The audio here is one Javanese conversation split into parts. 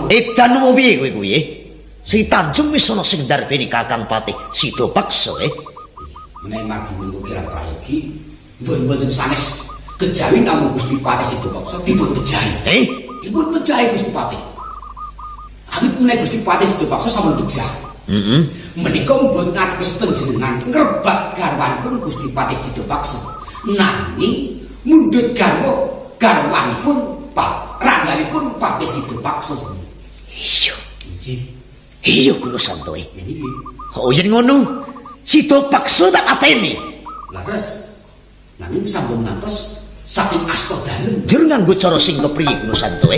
Edan wo piye kowe kuwi? Sri Tanjung wis ana sing ndarbeni Kakang Patih Sidapaksa. Menawi margi menika kirang prayogi, mboten sanes kejawi namung Gusti Patih Sidapaksa dipun bejahi. Dipun bejahi Gusti Patih. Awit menawi Gusti Patih Sidapaksa sampun bejah. Menika mboten ateges panjenengan ngrebat garwanipun Gusti Patih Sidapaksa. Nanging mundhut garwa garwanipun Pak rangganipun Patih Sidapaksa. Iya. Inggih. Iya Gunasanto. Nggih. Oh yen ngono Sidapaksa tak pateni. Leres. Nanging sampun ngantos saking asta dalem. Jur nganggo cara sing kepriye Gunasanto?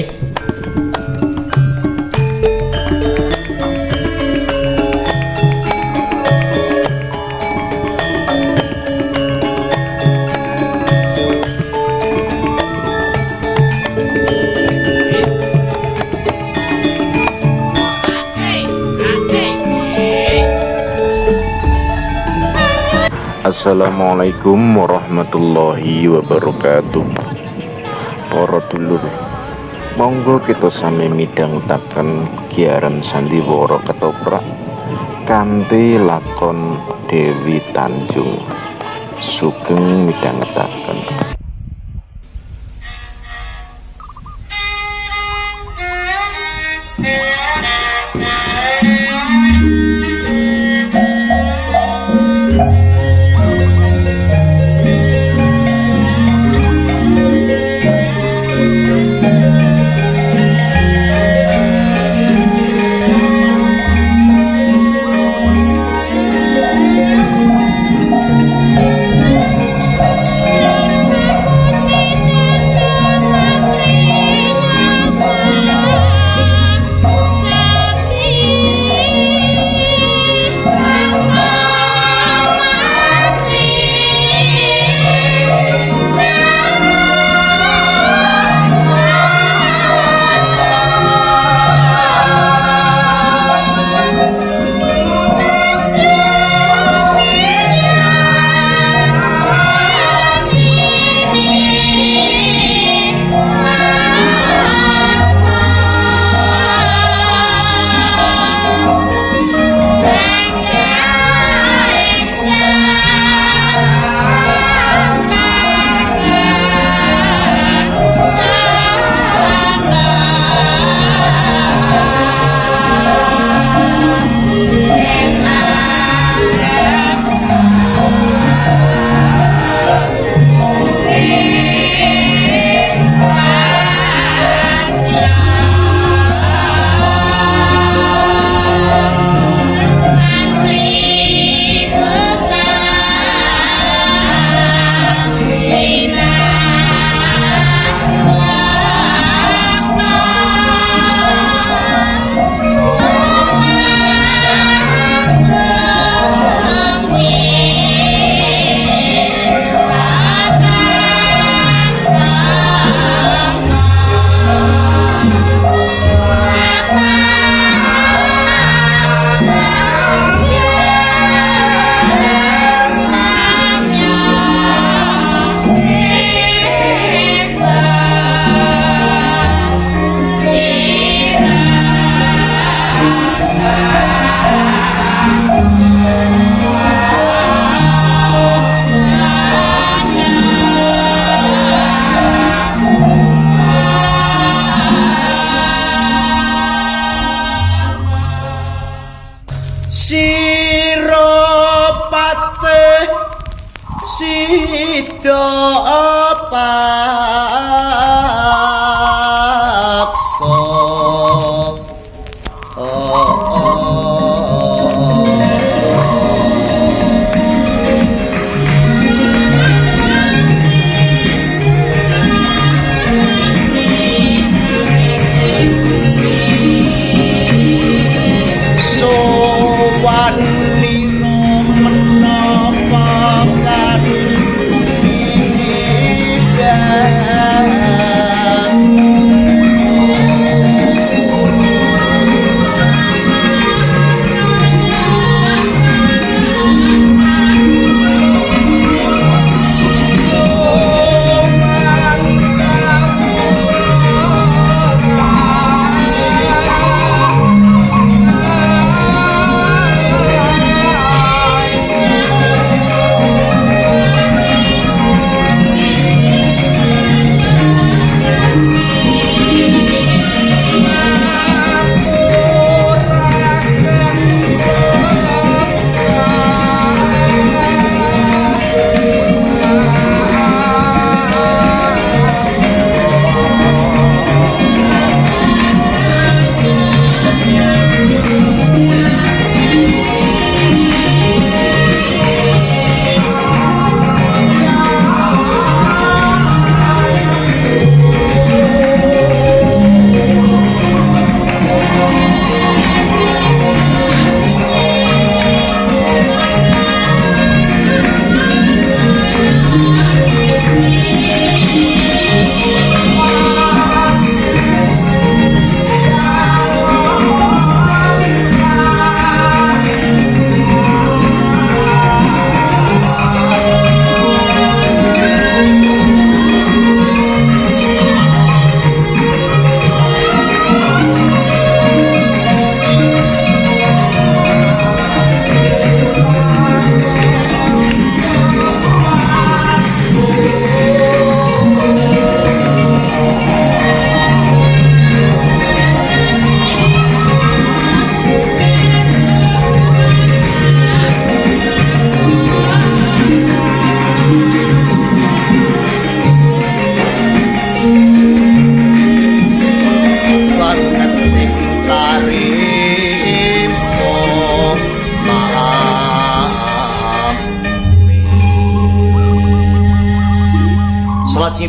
Assalamualaikum warahmatullahi wabarakatuh. Para dulur, monggo kita sami midhangetaken giaran sandiwara ketoprak kanthi lakon Dewi Tanjung. Sugeng midhangetaken.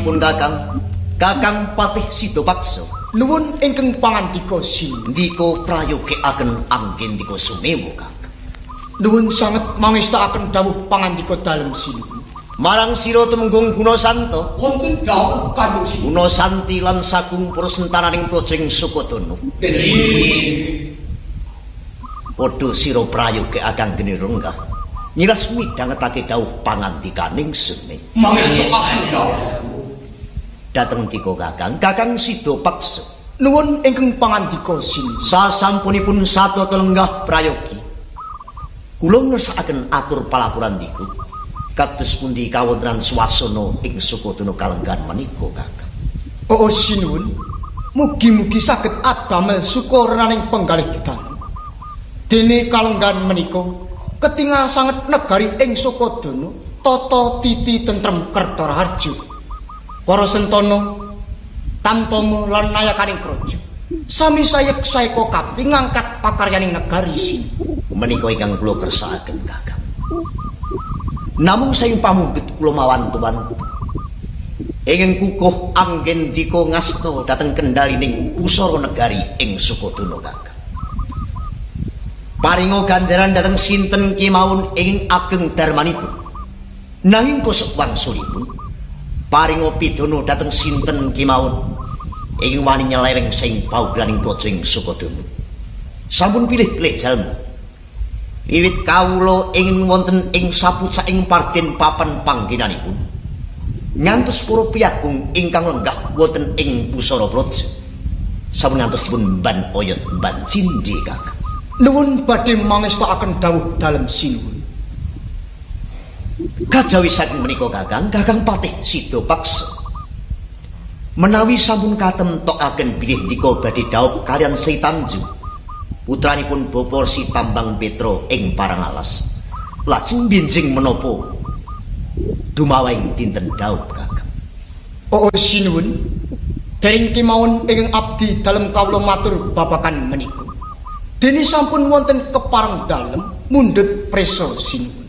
Sasampunipun Kakang, Kakang Patih Sidapaksa. Nuwun ingkang pangandika sinuwun. Ndika prayogekaken anggendika sumewa, Kakang. Nuwun sanget mangestakaken dawuh pangandika dalem sinuwun. Marang sira Tumenggung Gunasanta, Wonten dawuh Kanjeng Sinuwun. Gunasanti lan sagung para sentananing praja ing Sukadana. Nggih. Padha sira prayogekaken gene renggah. Nyiras midhangetake dawuh pangandikaning sene. Mangestakaken dawuh. Dhateng dika Kakang, Kakang Sidapaksa. Nuwun ingkang pangandika sinuwun. Sasampunipun satata lenggah prayogi, kula ngersakaken atur palapuran diku. Kados pundi kawontenan swasana ing Sukadana kalenggahan menika, Kakang? Oh sinuwun, mugi-mugi saged adamel suka renaning penggalih dalu. Dene kalenggahan menika ketingal sanget negari ing Sukadana tata titi tentrem kerta raharja. Para sentana, tamtama lan nayakaning praja sami sayek saeka kapti ngangkat pakaryaning negari sinuwun. Menika ingkang kula kersakaken, Kakang. Namung sayung pamundhut kula mawantu-wantu. Ingkang kukuh anggendika ngasta dhateng kendhalining pusara negari ing Sukadana, Kakang. Paringa ganjaran dhateng sinten kemawon ing ageng darmanipun. Nanging kosok wangsulipun paringa pidana dhateng sinten kemawon ing wani nyeleweng sing paugraning praja ing Sukadana. Sampun pilih-pilih jalma. Wiwit kawula ingin wonten ing sapucaking parden papan panggenanipun ngantos para piyagung ingkang lenggah wonten ing pusara praja sampun ngantos dipun ban oyot ban cindhe, Kakang. Nuwun badhe mangestakaken dawuh dalem sinuwun. Kajawi saking menika Kakang, Kakang Patih Sidapaksa. Menawi sampun katemtokaken bilih ndika badhe dhaup kaliyan Sri Tanjung, putranipun Bapak Si Tambang Petra ing Parangalas. Lajeng binjing menapa dumawahing dinten dhaup, Kakang? Oh sinuwun, dering kemawon ingkang abdi dalem kawula matur babagan menika. Dene sampun wonten kepareng dalem mundhut prisa sinuwun.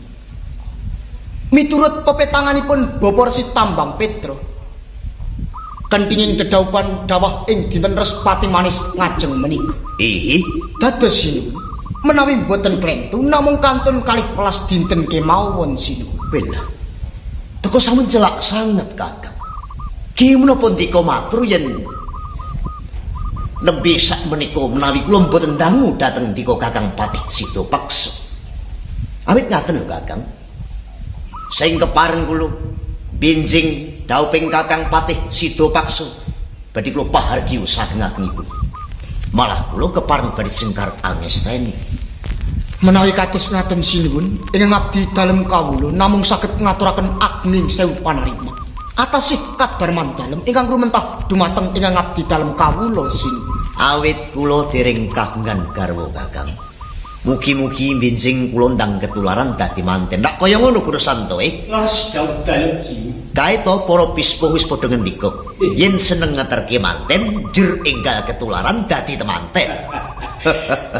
Miturut pepetanganipun Bapak Si Tambang Petra, kenthinging dedhaupan dawah ing dinten Respati Manis ngajeng menika. Ihi, Dados sinuwun, menawi mboten klentu namung kantun 12 dinten kemawon sinuwun. Welah. Teko sampun celak sanget, Kakang. Ki menapa ndika matur yen nembe sak menika menawi kula mboten dangu dhateng ndika Kakang Patih Sidapaksa. Awit ngaten lho, Kakang. Sing kepareng kula binjing dhauping Kakang Patih Sidapaksa badhe kula pahargya sageng-agengipun. Malah kula kepareng badhe jengkar angesteni. Menawi kados ngaten sinuwun, ingkang abdi dalem kawula namung saged ngaturaken agning sewu panarima. Atasih kadarman dalem ingkang rumentah dumateng ingkang abdi dalem kawula sinuwun. Awit kula dereng kagungan garwa, Kakang. Mugi-mugi benjing kula ndang ketularan dadi manten. Rak kaya ngono Guru Santo, eh? Leres dawuh dalem sinuwun. Kae to para pispa wis padha ngendika, yen seneng ngeterke manten, jur enggal ketularan dadi temanten.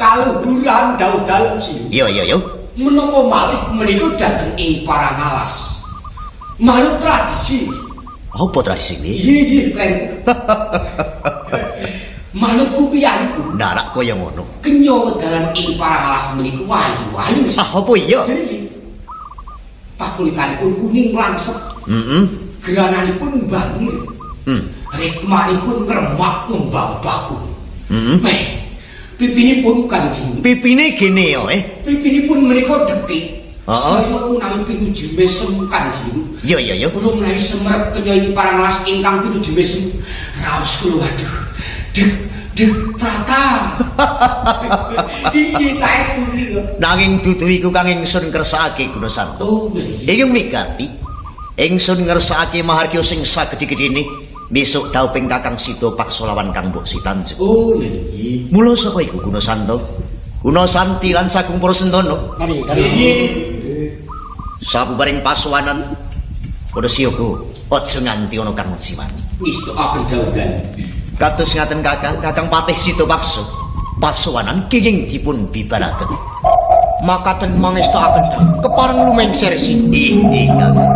Kaluhuran dawuh dalem sinuwun. Iya iya yo. Menapa malih menika dhateng ing Parangalas. Manut tradisi. Apa tradisi kuwi? Iya iya Pren. Manut kupiyanipun. Nah, rak kaya ngono. Kenya wedalan ing Parangalas menika wayu-wayu. Ah, apa iya? Pakulitanipun kuning langsep. Heeh. Gerananipun bangir. Rikmanipun ngremak ngembang baku. Meh. Pipinipun Kanjeng. Pipine gene yo, eh. Pipinipun menika detik. Heeh. Saya menawi pinuju mesem Kanjeng. Iya iya iya. Kula menawi semerep kenya ing Parangalas ingkang pinuju mesem. Raos kula waduh. Dek dek trata. Iki saestu menika. Nanging dudu iku kang ingsun kersakake Gunasanto. Oh, nggih. Ingkang wigati ingsun ngersakake mahargya sing sagedhi-gedhine besok dhauping Kakang Sidapaksa lawan Kang Mbok Sitanjung. Oh, nggih. Mula saka iku Gunasanto, Gunasanti lan sagung para sentana. Nggih. Sabubaring pasuwanan padha siyaga aja nganti ana kang njiwani. Wis apen dawuh dalem. Kados ngaten Kakang, Kakang Patih Sidapaksa, pasuwanan kenging dipun bibaraken. Makaten mangestakaken dawuh kepareng lumengser sinuwun. Ih, ih, Kakang.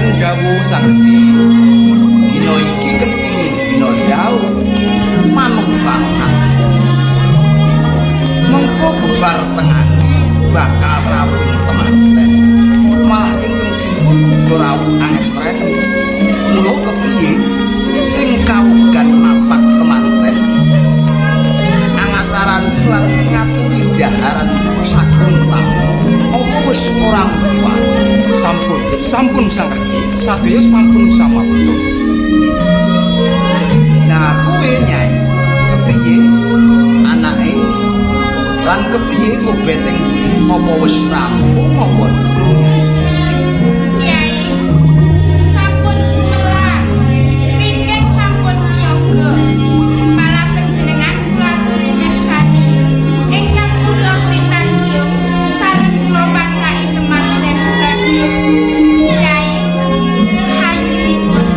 Ageng dawuh Sang Resi. Dina iki kepingin dina jauh manut sangat. Mengko bebar tengane bakal rawuh temanten. Malah ingkang sinuwun uga rawuh angestreni. Mula kepriye sing kawugan mapak temanten angacarani lan ngaturi daharan sagung tamu apa wis ora kuat? Sampun, sampun Sang Resi, sadaya sampun samapta. Nah kowe Nyai kepriye anake lan kepriye kobeteng apa wis rampung apa durung? Nyai sampun sumelang, wingking sampun siaga. Malah panjenengan kula mirsani ingkang putra Sri Tanjung sareng kula pacaki temanten badhuk Nyai hayunipun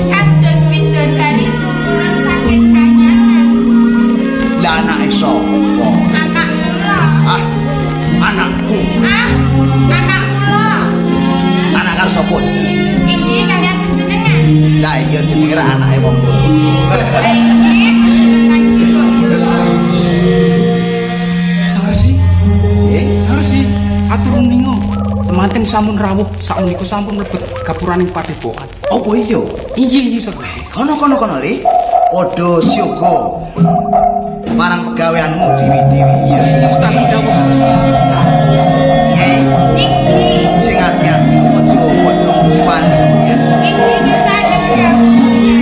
kados widodari tumurun saking kanyangan. Lah anake sapa? Anak kula. Ah, anakku. Ah, anak kula. Anak karo sapa? Inggih kalian panjenengan. Lah iya jenenge ra anake wong loro. Inggih panjenengan kok. Sang Resi, Sang Resi, atur ningo. Temanten sampun rawuh, sakmenika sampun mlebet gapuraning padepokan. Apa iya? Inggih, inggih Sang Resi. Kono kono kono le. Padha siaga. Marang pegaweanmu dewi-dewi. Inggih, sampun dawuh Sang Resi. Nyai, Inggih. sing ati-ati aja padha jiwani ya. Inggih ngestangen dawuh Nyai.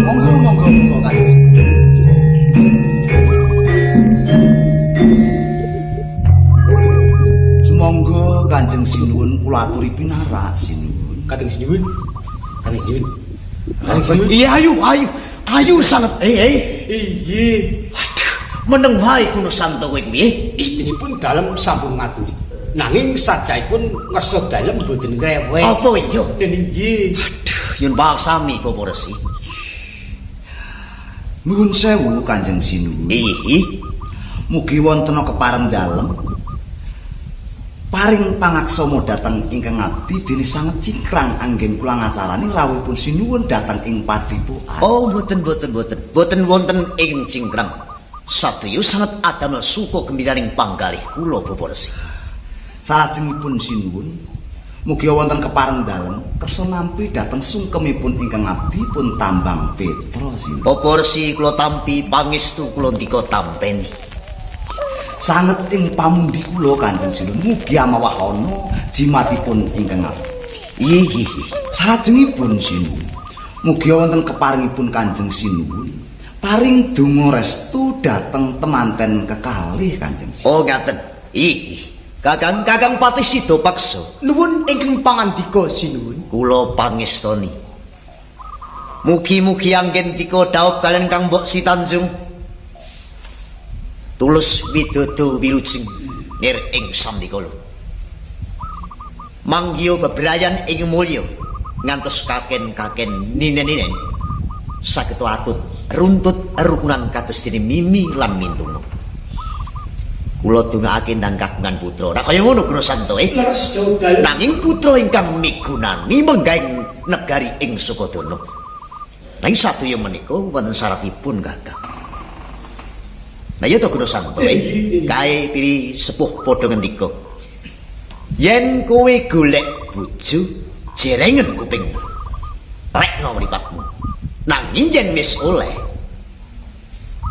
Monggo monggo monggo Kanjeng. Monggo Kanjeng Sinuwun kula aturi pinarak Sinuwun. Kadang sinuwun. Kadang sinuwun. Kadang sinuwun. Iya ayu ayu ayu sanget. Inggih. Waduh, meneng wae kuno santo kowe kuwi. Istinipun dalem sampun ngaturi. Nanging sajaipun ngersa dalem mboten ngreweh. Apa iya? Inggih. Aduh, yun paksami Bapak Resi. Nuwun sewu Kanjeng Sinuwun. Ih, Mugi wonten kepareng dalem paring pangaksama dhateng ingkang abdi dene sanget cingkrang anggen kula ngacarani rawuhipun sinuwun dhateng ing padepokan. Oh, mboten mboten mboten. Mboten wonten ing cingkrang. Sadaya sanget adamel suka gembiraning panggalih kula Bapak Resi. Salajengipun sinuwun mugi wonten kepareng dalem kersa nampi dhateng sungkemipun ingkang abdi pun tambang Petra sinuwun. Bapak Resi kula tampi pangestu kula ndika tampeni. Sanget ing pamundi kula Kanjeng Sinuwun mugi amawahana jimatipun ingkang abdi. Ih, Salajengipun sinuwun mugi wonten keparengipun Kanjeng Sinuwun paring donga restu dhateng temanten kekalih Kanjeng Sinuwun. Oh, ngaten. Ih, Kakang-kakang Patih Sidapaksa, Nuwun ingkang pangandika sinuwun. Kula pangestoni. Mugi-mugi anggen dika dhaup kalian Kang Mbok Si Tanjung. Tulus widodo wilujeng nir ing sambikala. Manggiya bebrayan ing mulya ngantos kaken-kaken ninen-ninen saged atut runtut rukunan kados dene Mimi lan Mintuna. Kula dongakake ndang kagungan putra. Ora kaya ngono Guna Santo eh. Nanging putra ingkang migunani menggahing negari ing Sukodana. Nanging sadaya menika wonten syaratipun Kakang. Nah iya to Guna Santo eh. Kae piri sepuh padha ngendika. Yen kowe golek bojo, jerengen kupingmu. Rekno mripatmu. Nanging yen wis oleh,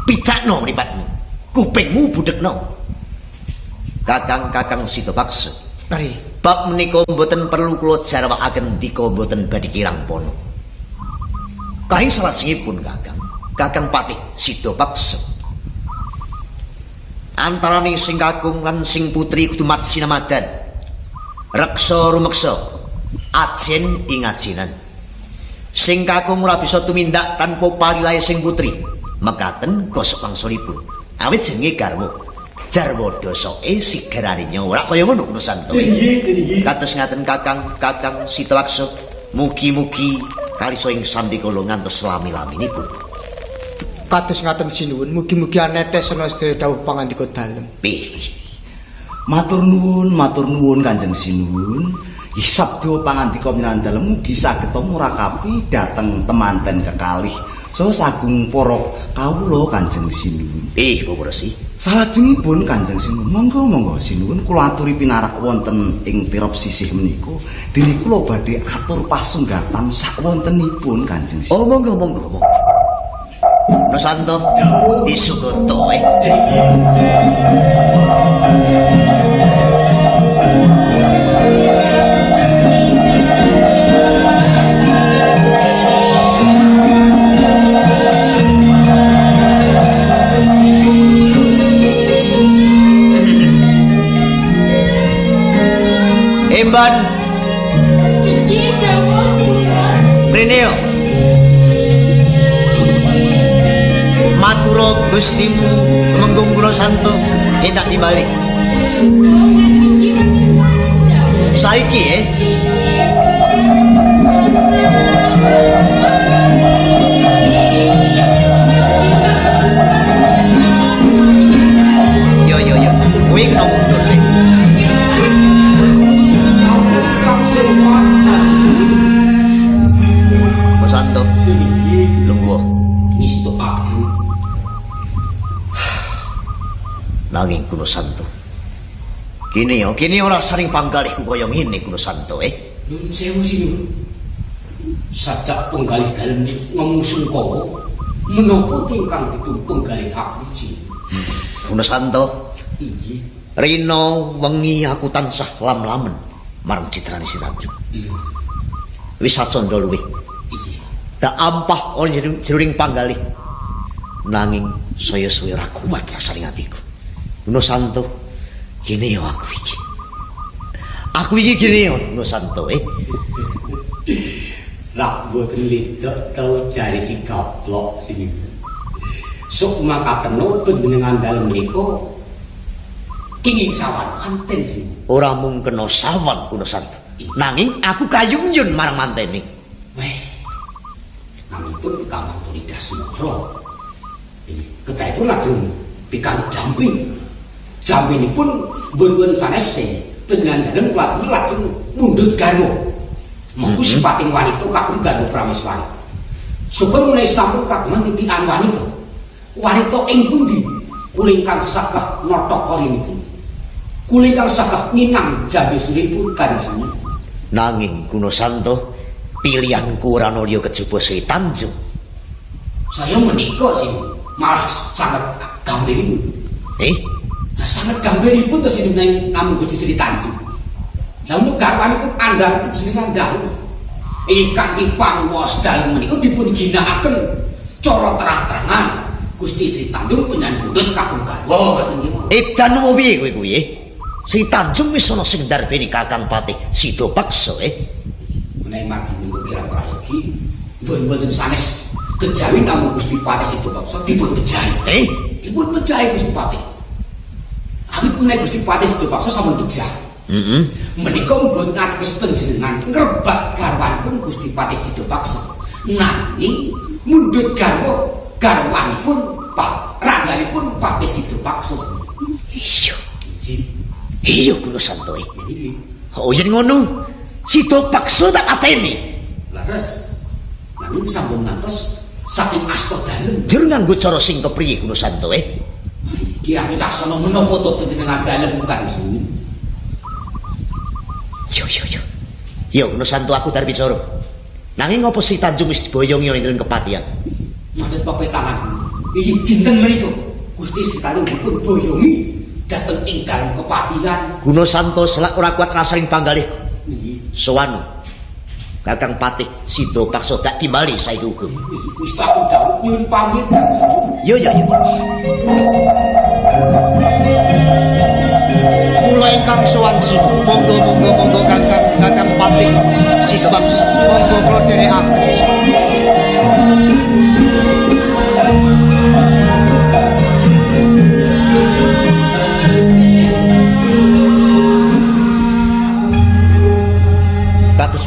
picakno mripatmu. Kupingmu budhekno. Kakang-kakang Sidapaksa. Kari. Bab menika mboten perlu kula jarwakaken ndika mboten badhe kirang pono. Kaing salajengipun Kakang, Kakang Patih Sidapaksa. Antarane sing kakung lan sing putri kudu mat sinamadan. Reksa rumeksa, ajen ing ajenan. Sing kakung ora bisa tumindak tanpa parilahe sing putri. Mekaten kosok wangsulipun. Awit jenenge garwa. Jarwa dosoke sigarane nyawa. Ora kaya ngono Gunasanto. Inggih, inggih. Kados ngaten Kakang, Kakang Sidawaksa. Mugi-mugi kalisa ing sambikala ngantos lami-laminipun. Kados ngaten sinuwun, mugi-mugi anetesana sedaya dawuh pangandika dalem. Piye? Matur nuwun Kanjeng Sinuwun. Nggih sabda pangandika panjenengan dalem mugi saged murakapi dhateng temanten kekalih. Saha sagung para kawula Kanjeng Sinuwun. Bapak Resi. Salajengipun Kanjeng Sinuwun, monggo-monggo Sinuwun kula aturi pinarak wonten ing tirop sisih menika. Dene kula badhe atur pasunggatan sakwontenipun Kanjeng Sinuwun. Oh, monggo monggo monggo. Nusanto disugoto Emban Iki dawuh sinuwun. Mrene yo. Matura Gustimu Temenggung Gunasanto tak timbali. Saiki Yo yo yo, kowe kena mundur le. Gunasanto, lungguh. Nanging Gunasanto, kini yo, kini ora sering panggalihku kaya ngene Gunasanto Nuwun sewu sinuwun. Sajak penggalih dalem ngomong sungkawa menapa ingkang dipun penggalih aku sinuwun. Gunasanto, inggih. Rina wengi aku tansah lam-lamen marang citrane Si Tanjung. Wis sacandra luwih. Inggih. Tak ampah ana jroning panggalih. Nanging saya suwe ora kuat rasane atiku. Gunasanto, kene yo aku iki. Aku iki kene yo Gunasanto Rak mboten lidok tau jari si gaplok sinuwun. Sok makateno panjenengan dalem menika kenging sawan manten sinuwun. Ora mung kena sawan Gunasanto. Nanging aku kayungyun marang mantene. Weh. Namipun kekamanturi Dasmara. Ketahipun lajeng pikantuk jampi. Jampinipun mbun-mbun sanes panjenengan dalem kula lajeng mundhut garwa. Monggo sipating wanita kagem garwa prameswari. Syukur menawi sampun kagungan titikan wanita. Wanita ing pundi kula ingkang sagah nata korinipun. Kula ingkang sagah nginang jambe suripun kanjeng. Nanging Gunasanto, pilihanku ora ana liya kejaba Sri Tanjung. Saya menika sih malah sangat gambiripun. Nah, sangat gambiripun to sing namung Gusti Sri Tanjung. Lah menika garwanipun andhar jenengan dalu. Ingkang pangwas dalem menika dipun ginakaken cara terang-terangan Gusti Sri Tanjung panjenengan mundhut kagem garwa ngoten nggih. Edan opo piye kowe kuwi? Sri Tanjung wis ana sing ndarbeni Kakang Patih Sidapaksa Menawi margi menika kirang prayogi mboten sanes kejawi namung Gusti Patih Sidapaksa dipun pejahi. Dipun pejahi Gusti Patih. Awit menawi Gusti Patih Sidapaksa sampun pejah. Menika mboten ateges panjenengan ngrebak garwanipun Gusti Patih Sidapaksa. Nanging mundhut garwa garwanipun Pak rangganipun Patih Sidapaksa. Iya. Iya Gunasanto. Oh yen ngono Sidapaksa tak pateni. Leres. Nanging sampun ngantos saking asta dalem. Jur nganggo cara sing kepriye Gunasanto Kirane caksana menapa to panjenengan dalem Kang Suwun? Yo yo yo. Yo Gunasanto aku dar bicara. Nanging ngopo Sri Tanjung wis diboyongi oleh dalem kepatihan? Manut pepetangan. Iki dinten menika Gusti Sri Tanjung dipun boyongi dhateng ing dalem kepatihan. Gunasanto selak ora kuat rasaning panggalihku. Nggih. Sowan Kakang Patih Sidapaksa tak timbali saiki uga. Wis tak dawuh nyuwun pamit Kang Suwun. Yo yo yo. Kula ingkang sowan sinuwun. Monggo monggo monggo Kakang Kakang Patih Sidapaksa. Monggo kula dherekaken.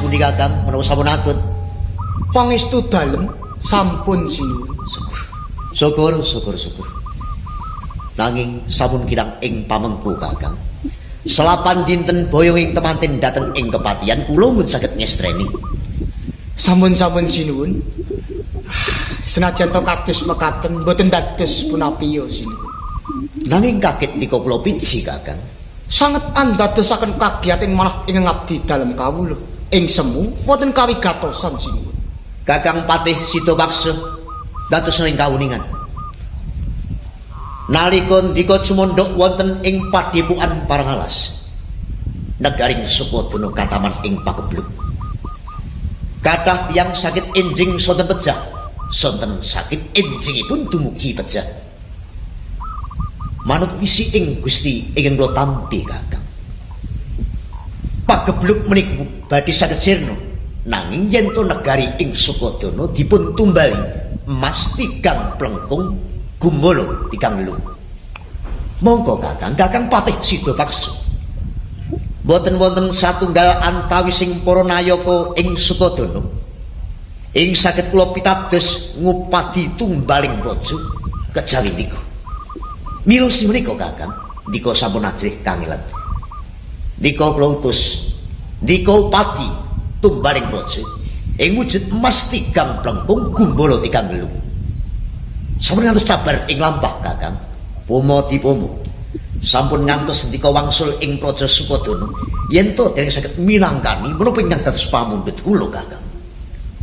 pundi Kakang menawa sampun atut? Pangestu dalem sampun sinuwun. Syukur. Syukur, syukur, syukur. Nanging sampun kirang ing pamengku Kakang. Selapan dinten boyong ing temanten dhateng ing kepatihan kula mun saged ngestreni. Sampun-sampun sinuwun. Senajan to kados mekaten mboten dados punapi ya sinuwun. Nanging kaget nika kula piji Kakang. Sanget andadosaken kagiyating manah ing ngabdi dalem kawula. Ing semu wonten kawigatosan sinuwun. Kakang Patih Sidapaksa dados ing kawuningan. Nalika ndika cumandhak wonten ing padhepokan Parangalas, negaring Sukodana kataman ing pagebluk. Kathah tiyang sakit enjing sonten pejah, sonten sakit enjingipun dumugi pejah. Manut visi ing Gusti ingkang kula tampi Kakang. Pagebluk menika badhe saged sirna, nanging yen to negari ing Sukodana dipun tumbali emas tigang plengkung gumolo tigang lu. Monggo Kakang, Kakang Patih Sidapaksa. Mboten wonten satunggal antawising para nayaka ing Sukodana ing saged kula pitados ngupadi tumbaling praja kejawi niku. Mila menika Kakang, ndika sampun ajrih kangelan. Ndika kula utus, ndika upadi tumbaling praja ing wujud emas tigang plengkung gumbala tigang lu. Sampun ngantos cabar ing lampah Kakang, pomo dipomo. Sampun ngantos ndika wangsul ing praja Sukodana yen to dereng saged minangkani menapa ingkang dados pamundhut kula Kakang.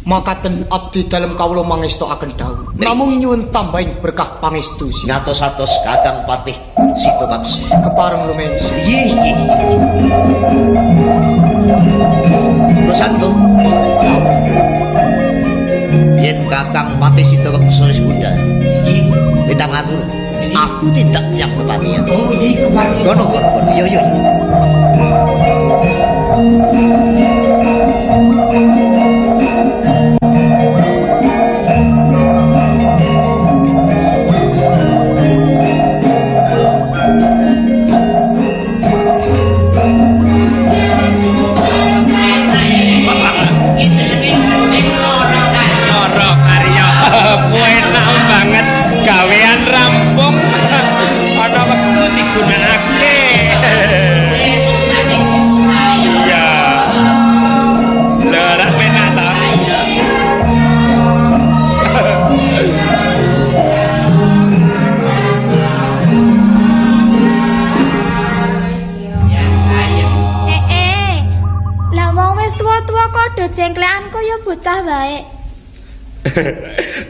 Makaten abdi dalem kawula mangestokaken dawuh. Namung nyuwun tambahing berkah pangestu. Ngatos-atos Kakang Patih Sidapaksa. Kepareng lumensi. Nggih, nggih. Prosanto. Yen Kakang Patih Sidapaksa wis budhal. Nggih. Witang atur. Aku tindak menyang kepatihan. Oh, nggih, kepareng. Kono, kono, kono. Iya, iya. Enak banget gawean rampung ana wektu digunakake. Iya. Lho, rak penak ta? Lah wong wis tuwa-tuwa kok do jengklekan kaya bocah wae.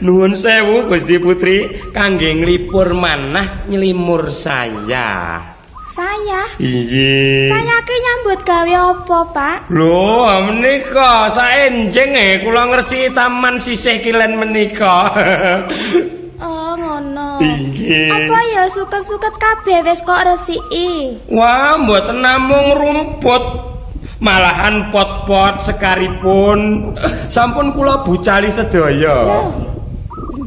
Nuwun sewu Gusti Putri, kangge nglipur manah nylimur saya. Saya? Inggih. Saya ki nyambut gawe apa, Pak? Lho, menika saenjing kula ngresiki taman sisih kilen menika. Oh, ngono. Inggih. Apa ya suket-suket kabeh wis kok resiki? Wah, mboten namung rumput. Malahan pot-pot sekaripun sampun kula bucali sedaya. Loh,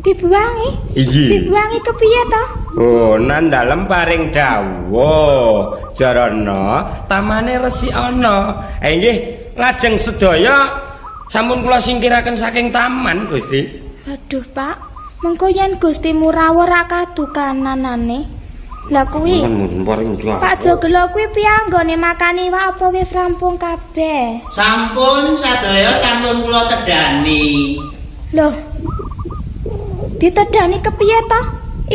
dibuangi? Inggih. Dibuangi kepiye to? Oh, nan dalem paring dawuh. Jarana tamane resik ana. Inggih, lajeng sedaya sampun kula singkiraken saking taman, Gusti. Waduh, Pak. Mengko yen Gustimu rawuh ra kadukananane. Lah kuwi Pak Jogelo kuwi piye anggone makani iwak apa wis rampung kabeh? Sampun sadaya sampun kula tedhani. Loh. Ditedhani kepiye to?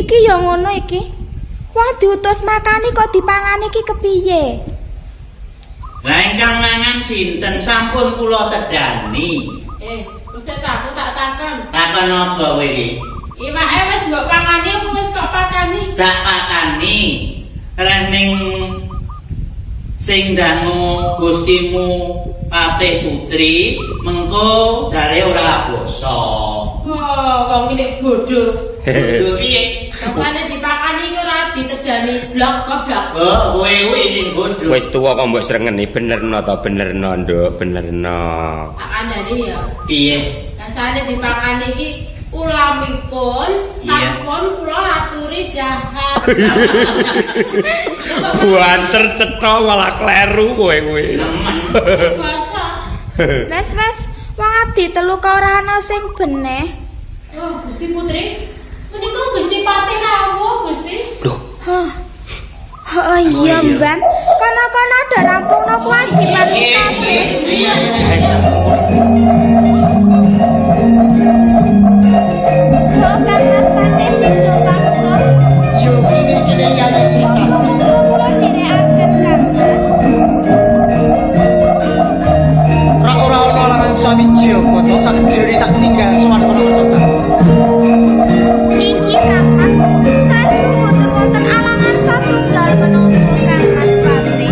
Iki ya ngono iki. Wong diutus makani kok dipangani iki kepiye? Lah ingkang mangan sinten sampun kula tedhani. Wis aku tak takon. Takon apa kowe iki? Iwake wis mbok pangani apa wis kok pakani? Tak pakani. Rening sing dangu Gustimu Patih Putri mengko jare ora basa. Oh, wong iki bodho. Bodho piye? Rasane dipakani iki ora ditedhani blok goblok. Oh, kowe kuwi sing bodho. Wis tuwa kok mbok srengeni benerno to, benerno, Nduk, benerno. Tak kandhani ya. Piye? Rasane dipakani iki ulamipun sampun kula aturi dahar. Buanter cetha malah kleru kowe kuwi. Basa. Wes wes, wong abdi telu kok ora ana sing beneh. Oh, Gusti Putri. Menika Gusti Patih rawuh, Gusti. Loh. Huh. Oh iya, Mban. Kono-kono do rampungno kewajiban kabeh. Oh, Kang Mas Patih Sido Paksa. Yo kene-kene Yayi Sri Tanjung. Kula nderekaken Kang Mas. Ora ora ana alangan sawiji apa to sakjroning tak tinggal sowan para kersa. Niki Kang Mas, saestu mboten wonten alangan satunggal menapa Kang Mas Patih.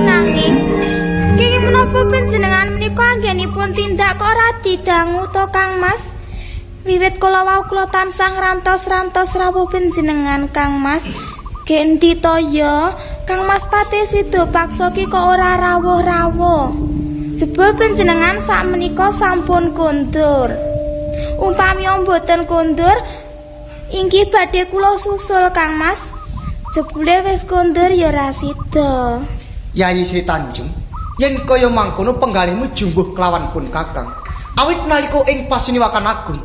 Nanging kenging menapa panjenengan menika anggenipun tindak kok ora didangu to Kang Mas? Wiwit kula wau kula tansah ngrantos-rantos rawuh panjenengan Kang Mas. Gendi to ya, Kang Mas Patih Sido Paksa ki kok ora rawuh-rawuh. Jebul panjenengan sakmenika sampun kondur. Umpami mboten kondur, inggih badhe kula susul Kang Mas. Jebule wis kondur ya ora sida. Yayi Sri Tanjung, yen kaya mangkono penggalihmu jumbuh kelawan pun Kakang. Awit nalika ing pasiniwakan agung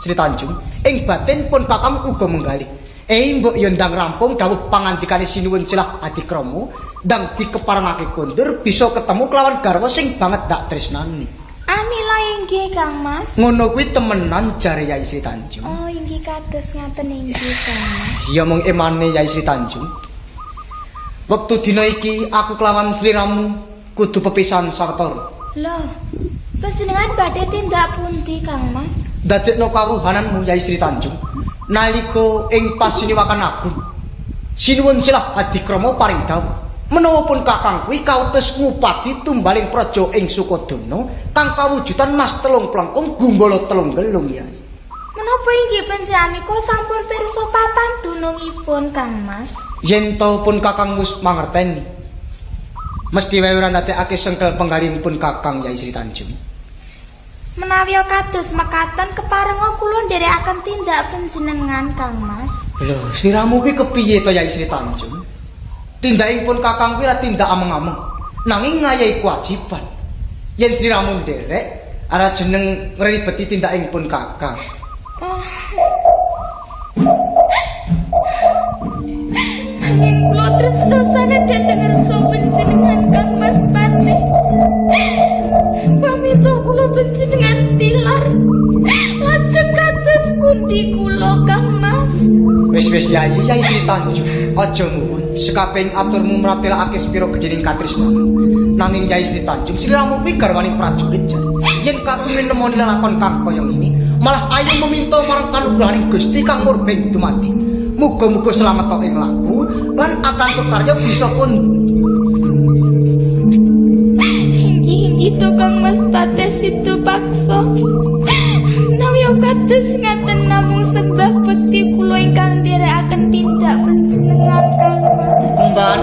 Sri Tanjung, ing batin pun Kakang uga menggalih. Mbok yen ndang rampung dawuh pangandikane Sinuwun Silah Adikrama, ndang dikeparengake kondur bisa ketemu kelawan garwa sing banget dak tresnani. Amila inggih Kang Mas. Ngono kuwi temenan jare Yayi Sri Tanjung. Oh inggih kados ngaten inggih Kang Mas. Ya mung emane Yayi Sri Tanjung. Wektu dina iki aku kelawan sliramu kudu pepisahan sawetara. Loh, panjenengan badhe tindak pundi Kang Mas? Dadekno kawruhananmu Yayi Sri Tanjung. Nalika ing pasiniwakan agung, Sinuwun Silah Adikrama paring dawuh menawa pun Kakang kuwi kautus ngupadi tumbaling praja ing Sukodana kang kawujudan mas telung plengkung gumbala telung gelung Yai. Menapa inggih panjenengan menika sampun pirsa papan dunungipun Kang Mas? Yen to pun Kakang wis mangerteni, mesti wae ora ndadekake sengkel penggalihipun Kakang Yayi Sri Tanjung. Menawi kados mekaten keparenga kula nderekaken tindak panjenengan Kang Mas. Lho, sliramu kuwi kepiye to Yayi Sri Tanjung? Tindakipun Kakang kuwi ora tindak ameng-ameng, nanging ngayahi kewajiban. Yen sliramu nderek, ora jeneng ngribeti tindakipun Kakang. Oh. Nanging kula tresna sanget dhateng ngersa panjenengan Kang Mas Patih. Pamita kula panjenengan tilar. Lajeng kados pundi kula Kang Mas? Wis wis Yayi, Yayi Sri Tanjung, aja nuwun sekabehing aturmu mratelakake sepira gedhening katresnan. Nanging Yayi Sri Tanjung, sliramu kuwi garwaning prajurit jan. Yen kapingin nemoni lelakon kang kaya ngene, malah ayo meminta marang kanugrahaning Gusti kang murbeng dumadi. Muga-muga slamet ing laku lan akan karya bisa pun. Inggih to Kang Mas Patih Sido Paksa. Nawi kados ngaten namung sembah bekti kula ingkang nderekaken tindak panjenengan Kang Mas. Mban.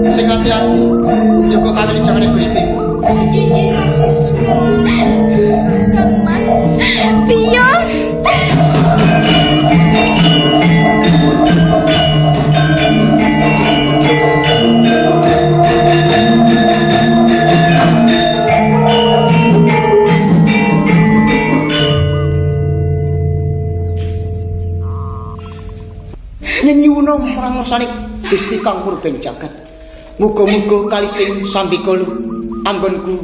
Sing ati-ati njaga kawilijengane Gusti. Inggih sampun suwun. Kang Mas. Piye? Nyenyuwuna marang ngersane Gusti kang murbeng jagat. Muga-muga kalising sambikala anggonku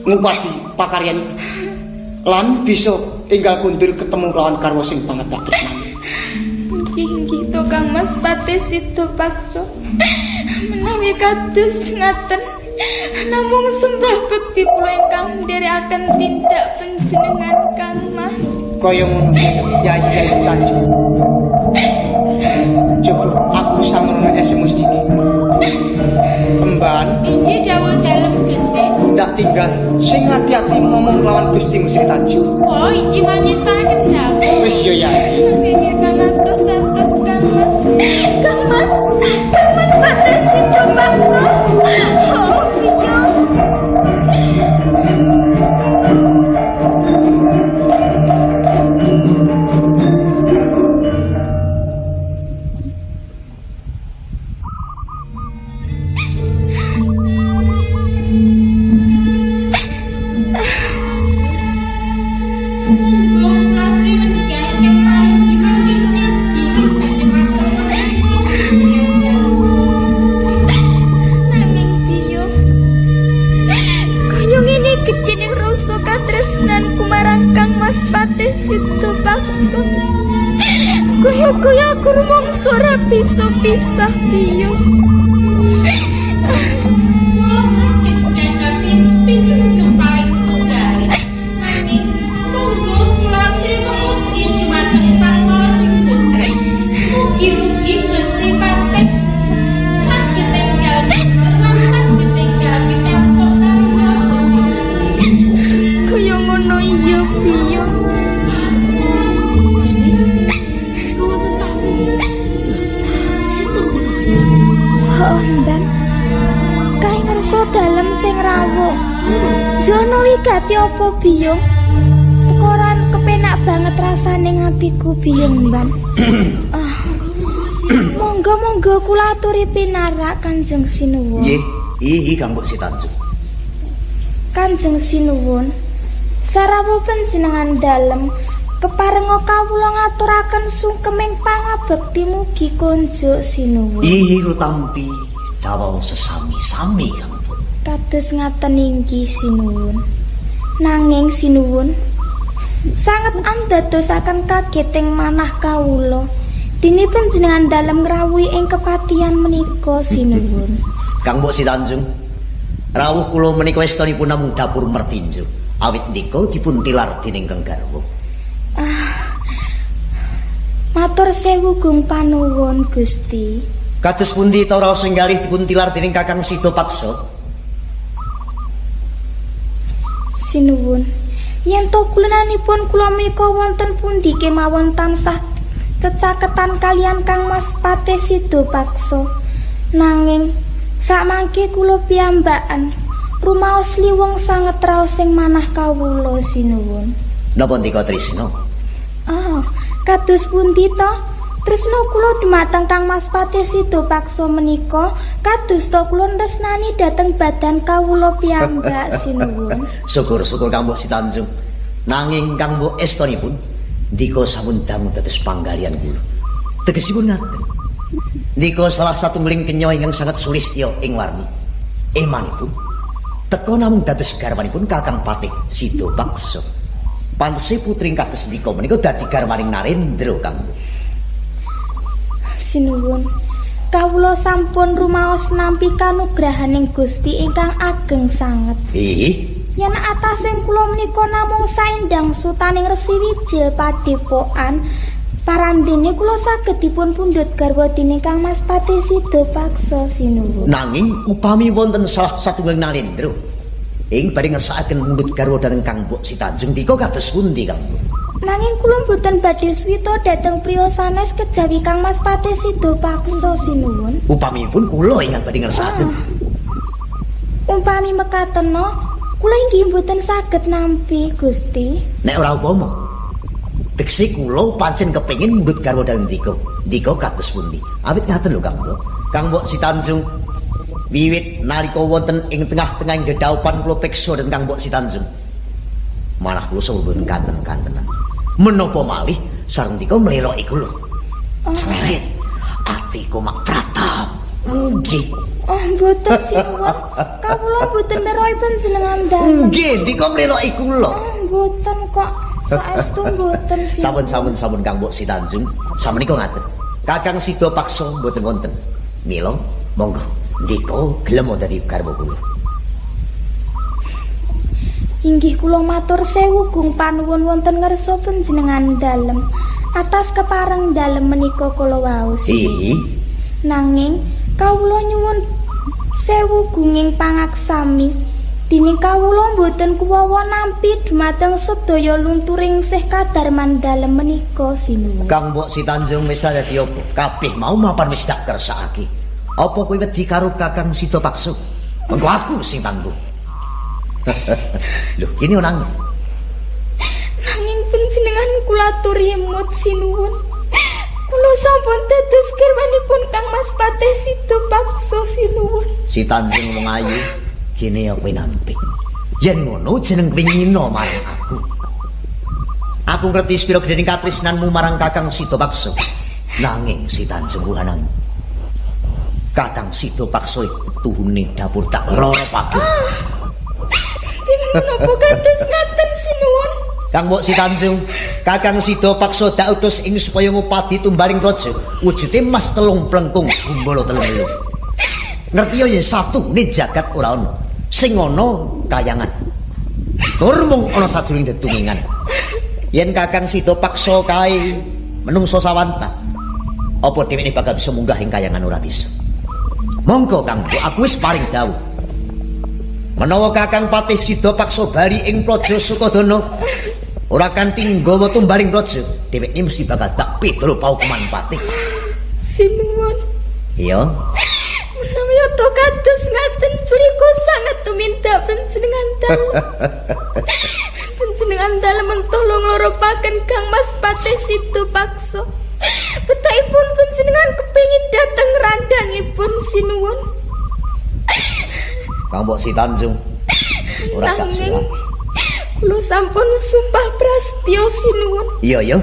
ngupadi pakaryan iki lan bisa tinggal kundur ketemu lawan garwa sing banget tak tresnani. Inggih inggih to Kang Mas Patih Sido Paksa. Menawi kados ngaten namung sembah bekti kula ingkang nderekaken tindak panjenengan Kang Mas. Kaya ngono Yayi Yayi Sri Tanjung. Cukup aku sangrono SMS Didi. Emban. Inggih dawuh dalem Gusti. Ndak tinggal sing ati-ati ngomong lawan Gustimu Sri Tanjung. Oh, inggih mangisaken dawuh. Wis yo Yayi. Inggih pangantos-antos Kang Mas. Kang Mas, Kang Mas Patih Sido Paksa. Oh, piye? Katresnanku marang Kang Mas Patih Sida Paksa. Kaya-kaya aku rumangsa ora bisa pisah, Biyung. Kula saged nyakapi pinten gemparing tunggal. Nanging monggo kula aturi memuji dumateng pangaosing Gusti. Mugi-mugi Gusti Patih saged enggal lan saged enggal pikantuk karya Gusti Patih. Kaya ngono iya, Biyung. Gusti, niku wonten tamu. Sinten punika, Gusti? Oh, Mbak. Kae ngerso dalem sing rawuh. Jono wigati apa, Biyung? Tekoran kepenak banget rasane ngatiku, Biyung, Mbak. Ah. Monggo monggo kula aturi pinarak, Kanjeng Sinuwun. Nggih, ihi Kang Mbok Sitanjung. Kanjeng Sinuwun, sarawuh panjenengan dalem keparenga kawula ngaturaken sungkeming pangabekti mugi konjuk, Sinuwun. Ihi tampi dawuh sesami-sami, Kang Mbok. Kados ngaten inggih, Sinuwun. Nanging Sinuwun, sanget andadosaken kageting manah kawula. Dene panjenengan dalem ngrawuhi ing kepatihan menika, Sinuwun. Kang Mbok Sitanjung, rawuh kula menika estunipun namung dapur mertinju. Awit nika dipun tilar dening Kang garwa. Ah. Matur sewu gung panuwun, Gusti. Kados pundi ta raos sing dipun tilar dening Kakang Sida Paksa? Sinuwun, yen to kulinanipun kula menika wonten pundi kemawon tansah cecaketan kalian Kang Mas Patih Sida Paksa. Nanging sakmangke kula piyambakan rumaos liwung sanget raos sing manah kawula, Sinuwun. Napa ndika tresna? Oh, kados pundi to? Tresna kula dumateng Kang Mas Patih Sida Paksa menika kados to kula nresnani dhateng badan kawula piyambak, Sinuwun. Syukur-syukur, Kang Mbok Sitanjung. Nanging Kang Mbok, estunipun ndika sampun dangu dados panggalihan kula. Tegesipun ngaten. Ndika salah satunggaling kenya ingkang sanget sulistya ing warni. Emanipun teka namung dados garwanipun Kakang Patih Sida Paksa. Pantese putri kados ndika menika dadi garwaning Narendra, Kang Mbok. Sinuwun, kawula sampun rumaos nampi kanugrahaning Gusti ingkang ageng sanget. Ih, Yen atasing kula menika namung saendang sutaning Resi Wijil padepokan, parandene kula saged dipun pundhut garwa dening Kang Mas Patih Sida Paksa, Sinuwun. Nanging upami wonten salah satunggaling Narendra ing badhe ngersakaken mundhut garwa dhateng Kang Mbok Sitanjung, ndika kados pundi, Kang Mbok? Nanging kula mboten badhe suwita dhateng priya sanes kejawi Kang Mas Patih Sida Paksa, Sinuwun. Upamipun kula ingkang badhe ngersakaken. Umpami mekatena, kula inggih mboten saged nampi, Gusti. Nek ora upama, tegese kula pancen kepengin mundhut garwa dhateng ndika. Ndika kados pundi? Awit ngaten lho, Kang Mbok. Kang Mbok Sitanjung, wiwit nalika wonten ing tengah-tengahing dedhaupan kula peksa dhateng Kang Mbok Sitanjung. Malah kula sampun kanten-kantenan. Menapa malih sareng ndika mleroki kula. Sleret. Atiku mak tratap. Nggih. Oh, mboten, Sinuwun. Kawula mboten merohi panjenengan dalem. Nggih, ndika mleroki kula. Oh, mboten kok. Saestu mboten, Sinuwun. Sampun sampun sampun, Kang Mbok Sitanjung. Samenika ngaten. Kakang Sida Paksa mboten wonten. Mila monggo ndika gelem dadi garwa kula. Inggih kula matur sewu gung panuwun wonten ngersa panjenengan dalem atas kepareng dalem menika kala wau. Ih, Nanging kawula nyuwun sewu gunging pangaksami dene kawula mboten kuwawa nampi dumateng sedaya lunturing sih kadarman dalem menika, Sinuwun. Kang Mbok Sitanjung, wis dadi apa? Kabeh mau mapan wis tak kersakake. Apa kowe wedi karo Kakang Sida Paksa? Mengko aku sing tanggung. Lho, kini nangis. Nanging panjenengan kula aturi emut, Sinuwun. Kula sampun dados garwanipun Kang Mas Patih Sida Paksa, Sinuwun. Si Tanjung wong ayu, kene kowe nampi. Yen ngono jeneng kowe ngina marang aku. Aku ngerti sepira gedhening katresnanmu marang Kakang Sida Paksa. Nanging Si Tanjung ruhanang. Kakang Sida Paksa tuhune dapur tak loro pagi. Menapa kados ngaten? Kang Mbok Sitanjung, Kakang Sida Paksa dak utus ing supaya ngupadi tumbaling praja. Wujude mas telung plengkung gumbala telung loro. Ngerti ya yen satune jagat ora ana. Sing ana kayangan. Tur mung ana sajroning dedungengan. Yen Kakang Sida Paksa kae menungso sawanta, apa dheweke bakal bisa munggah ing kayangan ora bisa. Monggo Kang Mbok, aku wis paring dawuh. Menawa Kakang Patih Sida Paksa bali ing Praja Sukadana ora kanthi nggawa tumbaling praja, dheweke mesti bakal tak pidana paukuman patih. Sinuwun. Iya. Menawi yata kados ngaten culika sanget tumindak panjenengan dalem. Panjenengan dalem tolong nglurupaken Kang Mas Patih Sida Paksa. Betaipun panjenengan kepengin dhateng randangipun sinuwun. Kang Mbok Sitanjung ora gak salah. Kula sampun sumpah prastya sinuwun. Iya ya.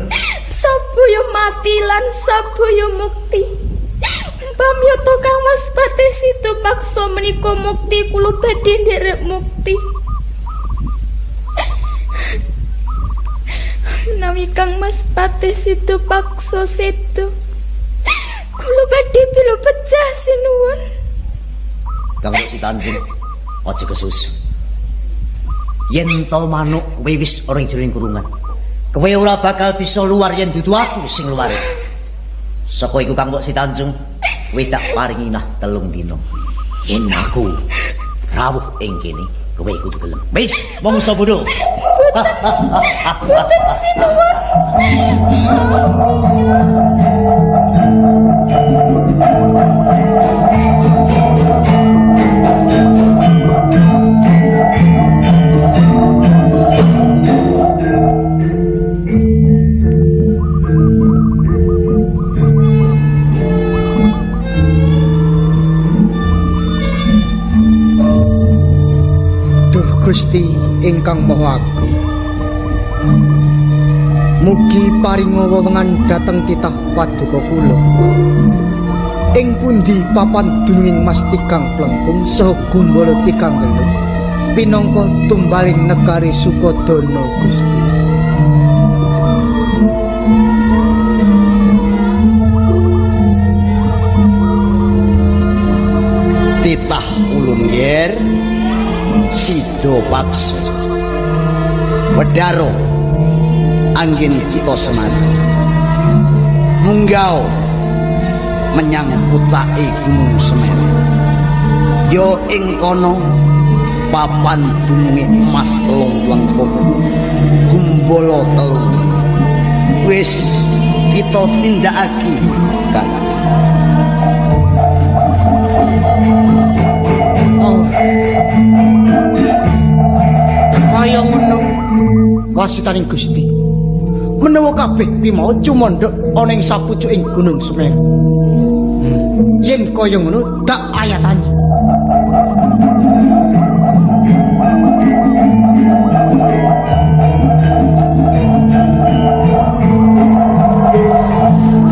Sabaya mati lan sabaya mukti. Pamyata Kang Mas Patih Sida Paksa menika mukti kula badhe nderek mukti. Menawi Kang Mas Patih Sida Paksa sedo, kula badhe bela pecah sinuwun. Kang Mbok Sitanjung aja kesusu. Yen to manuk kowe wis ora ing jroning kurungan, kowe ora bakal bisa luar yen dudu aku sing luare. Saka iku Kang Mbok Sitanjung, kowe tak paringi nah 3 dina. Yen aku rawuh ing kene, kowe kudu gelem. Wis, mongso bodho. Boten sinuwun. Gusti ingkang Maha Agung, mugi paringa wewengan dhateng titah paduka kula. Ing pundi papan dununging Mas Tigang Plengkung saha Gumbala Tigang Welu pinangka tumbaling negari Sukadana Gusti. Titah ulun yer Sida Paksa wedaro anggen kita semana munggah menyang pucake Gunung Semeru. Ya ing kono papan dununge emas telung plengkung gumbala telung. Wis kita tindakake Kang. Oh. Kaya ngono wasitaning Gusti. Menawa kabeh pimau cumandhek ana ing sapucuking Gunung Semeru. Yen kaya ngono tak ayatane.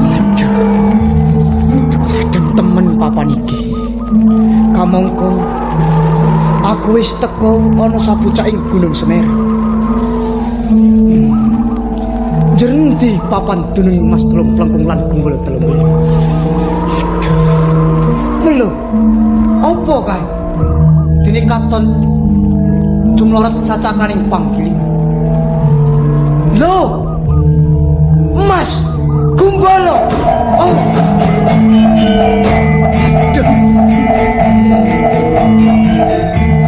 Aduh. Kadang temen papan iki. Kamangka aku wis teka ana sapucaking Gunung Semeru. Jerendi papan dunung Mas Telung Plengkung lan Gumbala Telung. Aduh. Lho, apa kae? Dene katon jumloret sacakaning panggilingan. Lho, Mas Gumbala. Oh. Aduh.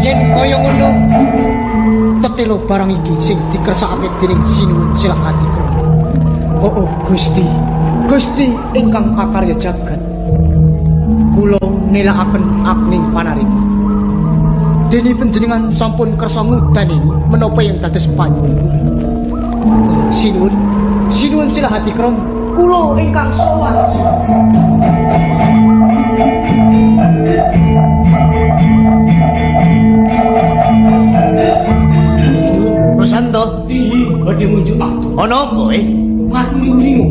Yen kaya ngono tetelo barang iki sing dikersakake dening Sinuwun Silahadikrama. Oh, oh Gusti, Gusti ingkang akarya jagat, kula nelakaken agning panarima. Dene panjenengan sampun kersa ngudaneni menapa yang dados panyuwun kula. Sinuwun, Sinuwun Silahadikrama, kula ingkang sowan. Rosanto, Piye badhe ngunjuk atuh? Ana apa eh? Ngaturi uringo.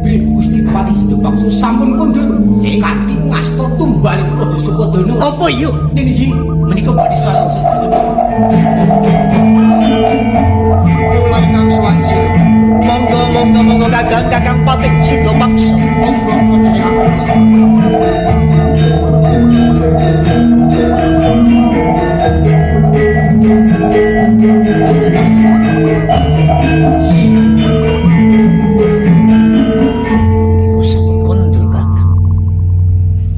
Bilih Gusti Patih Sida Paksa sampun kondur kanthi ngasta tumbaling Praja Sukadana. Apa iya? Niki menika badhe swarga. Kula ingkang sowan Kakang Kakang Patih Sidapaksa. Monggo kula dherekaken. Iku sampun kondur Kakang.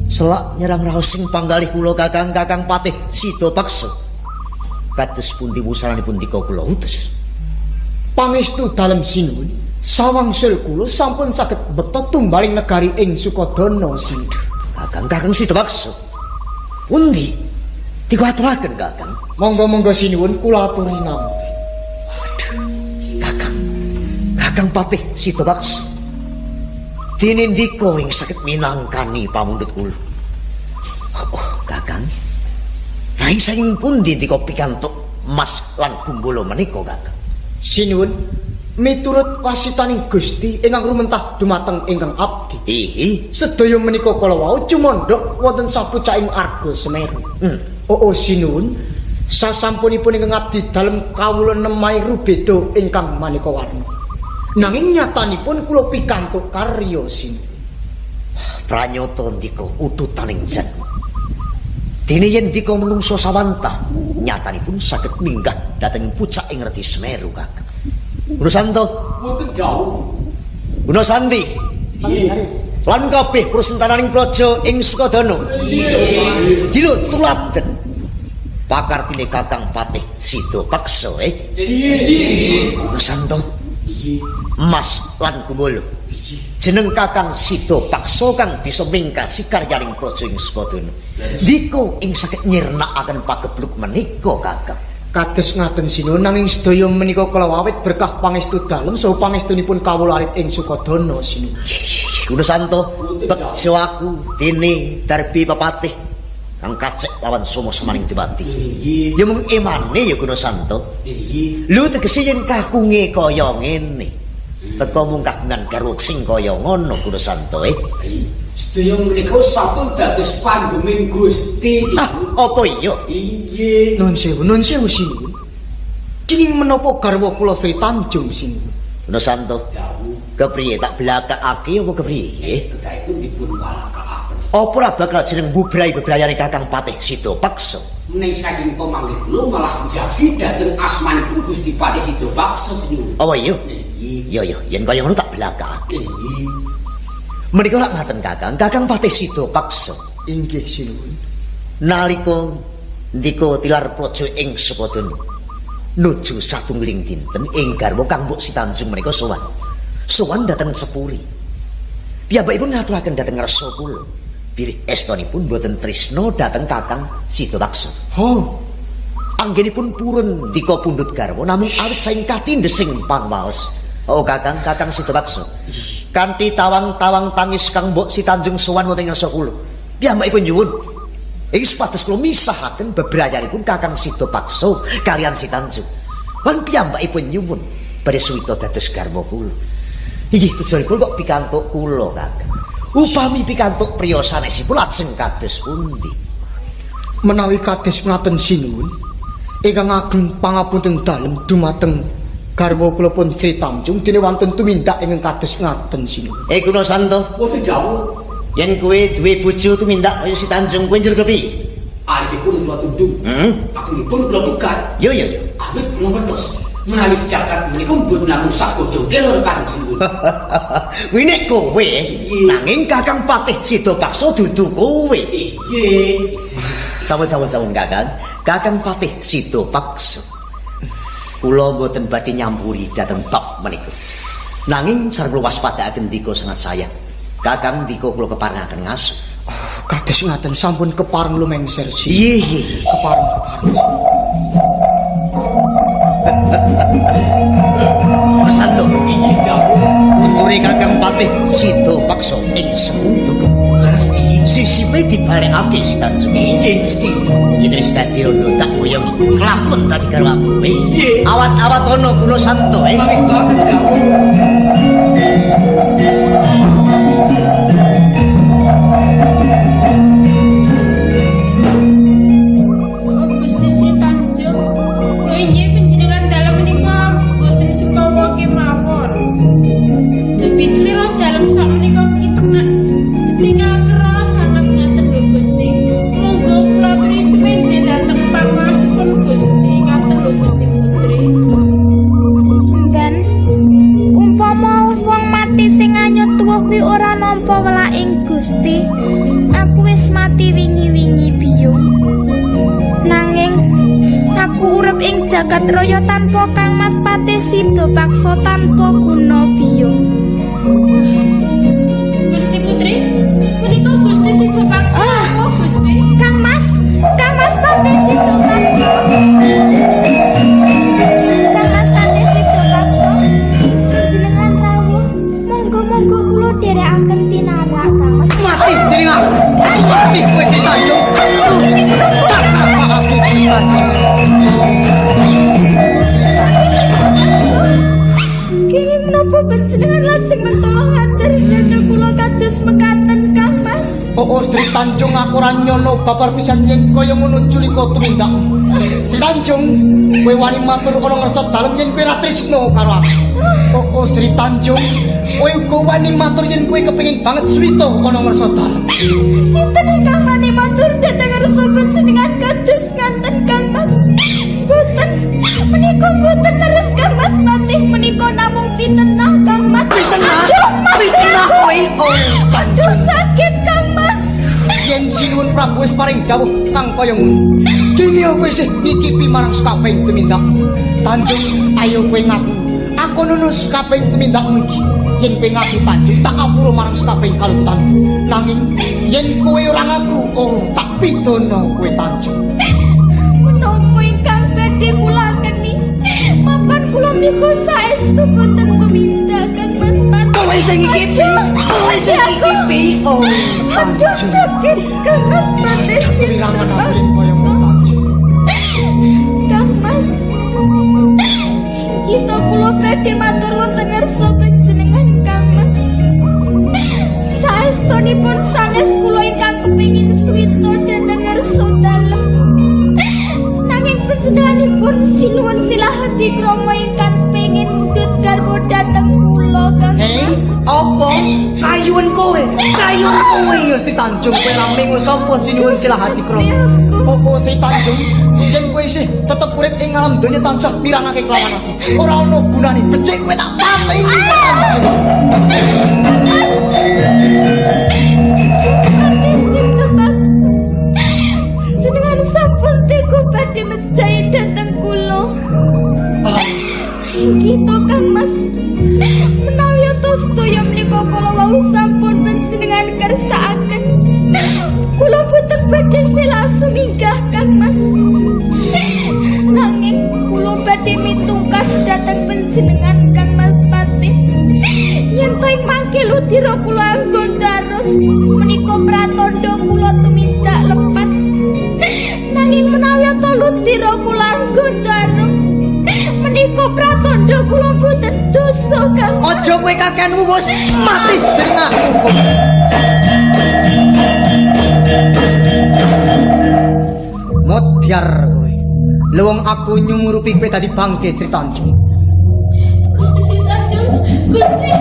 Selak nyerang raos sing panggalih kula Kakang Kakang Patih Sidapaksa. Kados pundi wusananipun dika kula utus. Pangestu dalem sinuwun, sawangsul kula sampun saged mbekta tumbaling negari ing Sukadana sinuwun. Kakang Kakang Sidapaksa. Pundi? Dikuaturaken Kakang. Monggo-monggo sinuwun kula aturi nampi. Kakang. Kakang Patih Sidapaksa. Dene ndika ing saged minangkani pamundhut kula. Oh, Kakang. Rai saking pundi ndika pikantuk mas lan gumbala menika, Kakang? Sinuwun, miturut wasitaning Gusti ingkang rumentah dumateng ingkang abdi. Ihi. Sedaya menika kala wau cumandhak wonten sapucaking Arga Semeru. Oh, sinuwun, sasampunipun ingkang abdi dalem kawula nemahi rubeda ingkang maneka warna. Nanging nyatanipun kula pikantuk karya sinuwun. Pranyata ndika ututaning janma. Dene yen ndika menungso sawantah, nyatanipun saged minggah dhateng pucak ing Reti Semeru, Kakang. Gunasanto, Mboten dawuh. Gunasanti. Lan kabeh prasentananing praja ing Sukadana. Dina tuladen. Pakartine Kakang Patih Sidapaksa, Gunasanto. Mas lan Gumbala. Jeneng Kakang Sidapaksa kang bisa mingkasi karyaning praja ing Sukadana. Ndika ing saged nyirnakaken pagebluk menika, Kakang. Kados ngaten sinuwun, nanging sedaya menika kala wawit berkah pangestu dalem saha pangestunipun kawula alit ing Sukadana sinuwun. Gunasanto, bekjo aku dene darbi pepatih kang kacek lawan somo semaning dewati. Ya mung emane ya Gunasanto. Lho tegese yen kakunge kaya ngene. Teka mung kagungan garwa sing kaya ngono Gunasanto. Sedaya menika sampun dados pandeming Gusti. Ah, apa iya? Inggih. Nuwun sewu, nuwun sewu sinuwun. Kenging menapa garwa kula Sri Tanjung sinuwun? Gunasanto, kepriye tak blakakake apa kepriye? Kedahipun dipun walakaaken. Apa ora bakal jeneng bubrai bebrayane Kakang Patih Sidapaksa? Menawi saking pemanggih kula malah njagi dhateng asmanipun Gusti Patih Sidapaksa sinuwun. Apa iya? Inggih. Iya iya, yen kaya ngono tak blakakake. Inggih. Menika lak ngaten Kakang, Kakang Patih Sidapaksa. Inggih sinuwun. Nalika ndika tilar praja ing Sukadana nuju satunggiling dinten ing garwa Kang Mbok Sitanjung menika sowan. Sowan dhateng Sepuri. Piyambakipun ngaturaken dhateng ngarsa kula. Bilih estonipun boten tresna dhateng Kakang Sidapaksa. Ho, Anggenipun purun ndika pundhut garwa namung awit saking katindhesing pangwaos. Oh Kakang, Kakang Sidapaksa. Kanthi tawang-tawang tangis Kang Mbok Sitanjung sowan wonten ngarsa kula. Piyambakipun nyuwun ing supados kula misahaken bebrayanipun Kakang Sidapaksa kalian Sitanjung. Lan piyambakipun nyuwun badhe suwita dados garwa kula. Inggih tujuanipun kok pikantuk kula, Kakang. Upami pikantuk priya sanesipun lajeng kados pundi? Menawi kados ngaten sinuwun, ingkang ageng pangapunten dalem dumateng garwa kula pun Sri Tanjung dene wonten tumindak ingkang kados ngaten sinuwun. Gunasanto, Mboten dawuh. yen kowe duwe bojo tumindak kaya Si Tanjung kowe njur kepiye? Alipipun kula tundung. Agengipun kula pegat. Yo yo yo. Awit kula ngertos menawi jagat menika mboten namung sagodhong kelor kados sinuwun. Kuwi nek kowe, nanging Kakang Patih Sidapaksa dudu kowe. Inggih. Sampun-sampun Kakang. Kakang Patih Sidapaksa. Kula mboten badhe nyampuri dhateng bab menika. Nanging sareng kula waspadaaken ndika sangat saya. Kakang ndika kula keparengaken ngaso. Oh, kados ngaten sampun kepareng lumengser sinuwun. Iya. Kepareng kepareng. Santo, Inggih dawuh. Putune Kakang Patih Sidapaksa ing Semunduka. Sisipe dibalekake Si Tanjung. Inggih Gusti. Yen wis dadi rondo tak boyong kelakon dadi garwaku. Inggih. Awat-awat ana Gunasanto. Pangestuaken dawuh. Oh Gusti Sri Tanjung, kok inggih panjenengan dalem menika mboten sukawa kemawon. Jupi jagat raya tanpa Kang Mas Patih Sidapaksa tanpa guna biyung. Gusti Putri, menika Gusti Sidapaksa apa Gusti? Kang Mas, Kang Mas Patih Sidapaksa. Kang Mas Patih Sidapaksa, panjenengan rawuh, monggo-monggo kula dherekaken pinarak Kang Mas. Mati dening aku. Mati kowe Sri Tanjung. Cakap aku Sri Tanjung. Kenging menapa panjenengan lajeng mentolo ngajar dhateng kula kados mekaten Kang Mas? Oh, Sri Tanjung aku ora nyono babar pisan yen kaya ngono culika tumindakmu. Sri Tanjung, kowe wani matur ana ngersa dalem yen kowe ora tresna karo aku. Oh, Sri Tanjung, kowe uga wani matur yen kowe kepengin banget suwita ana ngersa dalem. Sinten ingkang wani matur dhateng ngersa panjenengan kados nganten Kang Mas? Boten, menika boten leres Kang Mas Patih, menika namung pitenah Kang Mas. Pitenah? Aduh, Mas, Pitenah aku. kowe, oh, Aduh, sakit Kang Mas. Yen Sinuwun Prabu wis paring dawuh kang kaya ngono. Kini kowe isih ngikipi marang sekabehing tumindakmu. Tanjung, ayo kowe ngaku. Aku nunus sekabehing tumindakmu iki. Yen kowe ngaku Tanjung, tak ngapura marang sekabehing kaluputanmu. Nanging yen kowe ora ngaku, oh tak pidana kowe Tanjung. Menapa ingkang badhe kula keni? Mapan kula menika saestu boten tumindak Kang Mas Patih. Kowe sing ngikipi, kowe sing ngikipi, oh Aduh, Tanjung. sakit Kang Mas Patih Wirangan aku kaya ngono Tanjung. Kang Mas, kita kula badhe matur wonten ngarsa panjenengan Kang Mas. Saestunipun sanes kula ingkang kepengin suwita dhateng ngarsa dalem. Nanging panjenenganipun sinuwun silahati krama ingkang pengin mundhut garwa dhateng kula Kang Mas. Apa? Kayuwen kowe, kayuwen kowe ya Sri Tanjung, kowe ra mengu sapa sinuwun Silahati Krama. Oh, Sri Tanjung, yen kowe isih tetep urip ing alam donya tansah mirangake kelawan aku. Ora ana gunane, becik kowe tak pateni Tanjung. Patih Sidapaksa, jenengan sampun tega badhe mejahi dhateng kula. Kita Kang Mas, menawi sedaya menika kula wau sampun panjenengan kersakaken. Kula boten badhe sela suminggah Kang Mas. Nanging kula badhe mitungkas dhateng panjenengan Kang Mas Patih. Yen to ing mangke ludira kula anggon daros menika pratandha kula tumindak lepat. Nanging menawi to ludira kula anggon daros menika pratandha kula boten dosa Kang Mas. Aja kowe kakean wuwus, mati dening aku. Modyar kowe. Luwung aku nyumurupi kowe dadi bangke Sri Tanjung. Gusti Sri Tanjung, Gusti,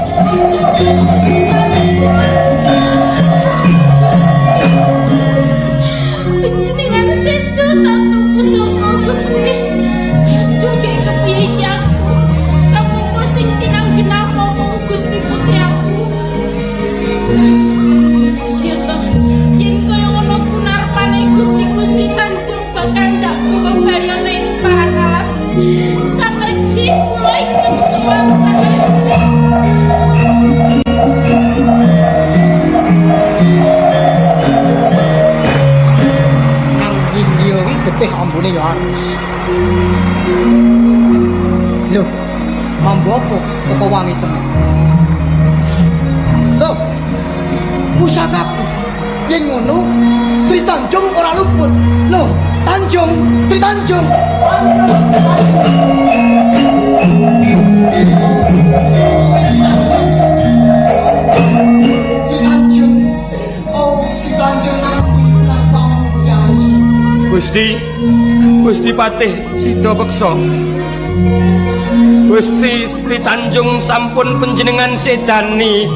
Gusti Sri Tanjung. Panjenengan sedo tatu pusaka Gusti. Duh kepiye iki aku? Kamangka sing tinanggenah mung Gusti Putri aku. Siapa yen kaya ngono kunarpane Gusti Gusti Tanjung bakal ndak gawa bali ana ing Parangkalas. Samreksi kula ingkang sowan samreksi. Kang India iki getih ambune ya arus. Loh, mambu apa kok wangi temen? Loh, pusakaku. Yen ngono, Sri Tanjung ora luput. Loh, Tanjung, Sri Tanjung. Tanjung, Tanjung. Oh, Sri Tanjung. Sri Tanjung. Oh, Sri Tanjung aku tanpamu ya. Gusti, Gusti Patih Sidapaksa. Gusti Sri Tanjung sampun panjenengan sedani.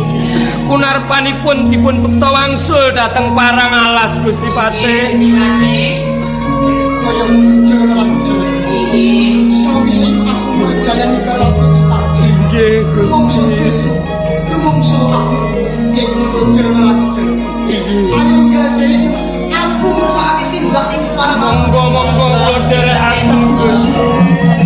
Kunarpanipun dipun bekta wangsul dhateng Parang Alas Gusti Patih. Kaya ngono jero lan jero. Sawise aku mrejayani karo Gusti Tanjung. Nggih, Rumangsa Gusti. dosa, rumangsa aku yen ngono jero lan jero. Ayo gandeng aku ngrusakake tindak ing Parang Alas. Monggo monggo kula dherekaken Gusti.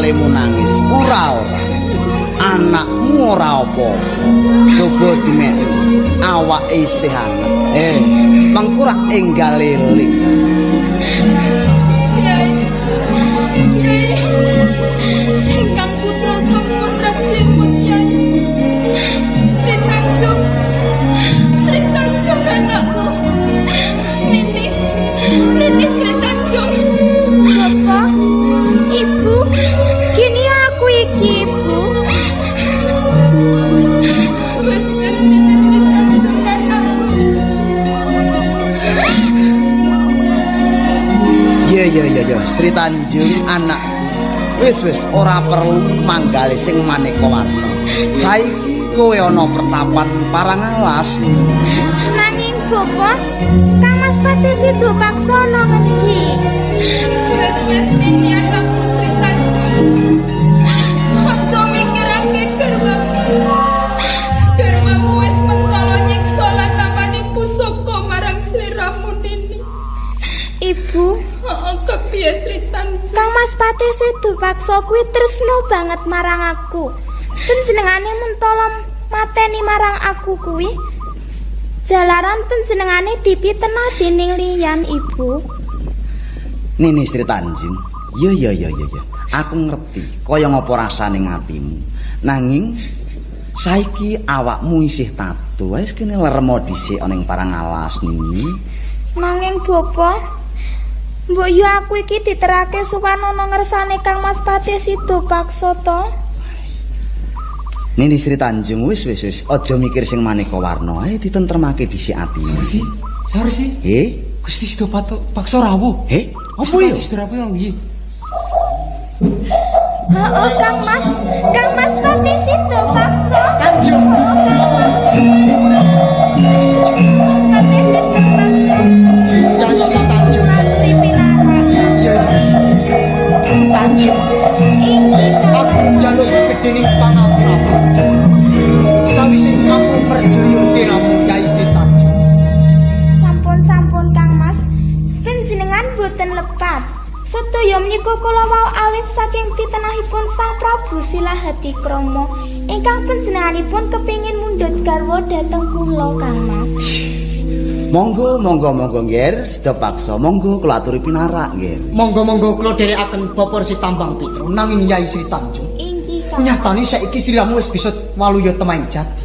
lemu nangis. Ora ora. Anakmu ora apa-apa. Coba dimeki. Awake isih anget. Mengko rak enggal eling. Kyai. Kyai. Ingkang putra sampun rajimut Kyai. Sri Tanjung. Sri Tanjung anakku. Nini. Nini Sri Tanjung. Bapak, Ibu, gini aku iki, Ibu. Wes wes Nini Sri Tanjung anakku. Ya ya ya ya, Sri Tanjung anakku. Wis wis ora perlu manggali sing maneka warna. Saiki kowe ana pertapan Parangalas. Nanging Bapak, Kang Mas Patih Sido Paksa ana ngendi? Wes wes Nini anakku Sri Tanjung. Aja mikirake garwamu. Garwamu wis mentala nyiksa lan nampani pusaka marang sliramu Nini. Ibu, Heeh, kepiye Sri Tanjung? Kang Mas Patih Sido Paksa kuwi tresno banget marang aku. Panjenengane mentala mateni marang aku kuwi. Jalaran panjenengane dipitenah dening liyan, Ibu. Nini Sri Tanjung. Ya ya ya ya ya. Aku ngerti kaya ngapa rasane ngatimu. Nanging saiki awakmu isih tatu. Wis kene leremo dhisik ana ing Parangalas Nini. Nanging Bapak, mbok yo aku iki diterake sowan ana ngersane Kang Mas Patih Sido Paksa to? Nini Sri Tanjung wis wis wis aja mikir sing maneka warna. Ae ditentremake dhisik atimu. Sarsi, Sarsi. Gusti Sido Paksa rawuh. Apa ya? Gusti rawuh nggih. Heeh, Kang Mas, Kang Mas Patih Sido Paksa. Tanjung. Mas Patih Sido Paksa. Yayi Sri Tanjung. Aturi pinarak. Iya. Tanjung. Iki Kang Aku njaluk gedhening pangapura. Sawise aku percaya sliramu Yayi Sri Tanjung. Sampun-sampun Kang Mas, panjenengan boten lepat. Sedaya menika kula wau awit saking pitenahipun Sang Prabu Silahati Krama ingkang panjenenganipun kepingin mundhut garwa dhateng kula Kang Mas. Monggo monggo monggo nggih Sido Paksa. Monggo kula aturi pinarak nggih. Monggo-monggo kula dherekaken Bapak Resi Tambang Pitra nanging Yayi Sri Tanjung. Inggih Kang. Nyatane saiki sliramu wis bisa waluya temaing jati.